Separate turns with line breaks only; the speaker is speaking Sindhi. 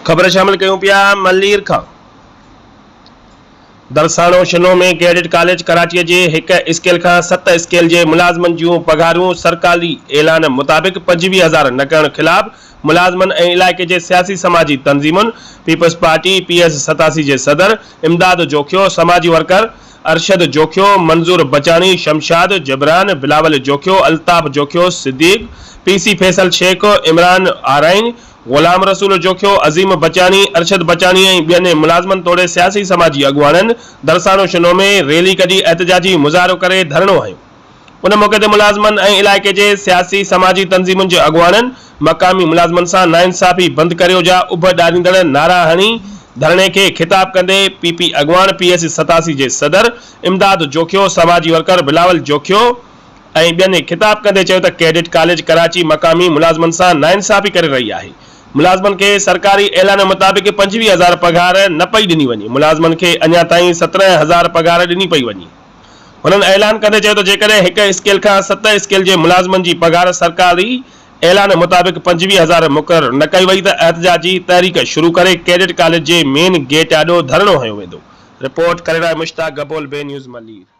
خبر شامل ڪيون پيا ملير کان درساڻو شنو ۾ ڪيڊٽ ڪاليج ڪراچي جي هڪ اسڪيل کان ست اسڪيل جي ملازمن جون پگهارون سرڪاري اعلان مطابق 25 هزار نه ڪرڻ خلاف ملازمن ۽ علائقي جي سياسي سماجي تنظيمن پيپلز پارٽي پي ايس 87 جي صدر امداد جوکيو سماجي ورڪر ارشد جوکيو، منظور بچاڻي، شمشاد جبران، بلاول جوکيو، الطاف جوکيو، صديق، پي سي فيصل شيخ، عمران آرائين، غلام رسول جوکيو، عظيم بچاڻي، ارشد بچاڻي ۽ ٻين ملازمن توڙي سياسي سماجي اڳواڻن درسانو شنو ۾ ريلي ڪڍي احتجاجي مظاهرو ڪري ڌرڻو هنيو. ان موقعي تي ملازمن ۽ علائقي جي سياسي سماجي تنظيمن جي اڳواڻن مقامي ملازمن سان ناانصافي بند ڪريو جا اڀ ڏاريندڙ نعرا هڻي ڌرڻي کي خطاب ڪندي پي پي اڳواڻ پي ايس 87 جي صدر امداد جوکيو، سماجي ورڪر بلاول جوکيو ۽ ٻين خطاب ڪندي چيو ته ڪيڊٽ ڪاليج ڪراچي مقامي ملازمن سان ناانصافي ڪري رهي آهي، ملازمن کي سرڪاري اعلان مطابق 25 هزار پگهار نه پئي ڏني وڃي، ملازمن کي اڃا تائين 17 هزار پگهار ڏني پئي وڃي. هنن اعلان ڪندي چيو ته جيڪڏهن هڪ اسڪيل کان ست اسڪيل جي ملازمن جي پگهار سرڪاري اعلان مطابق 25 هزار مقرر نه ڪئي وئي ته احتجاجي تحريڪ شروع ڪري ڪيڊٽ ڪاليج جي مين گيٽ آڏو ڌرڻو هنيو ويندو. رپورٽ، ڪريرائي مشتاق گبول، بي نيوز ملير.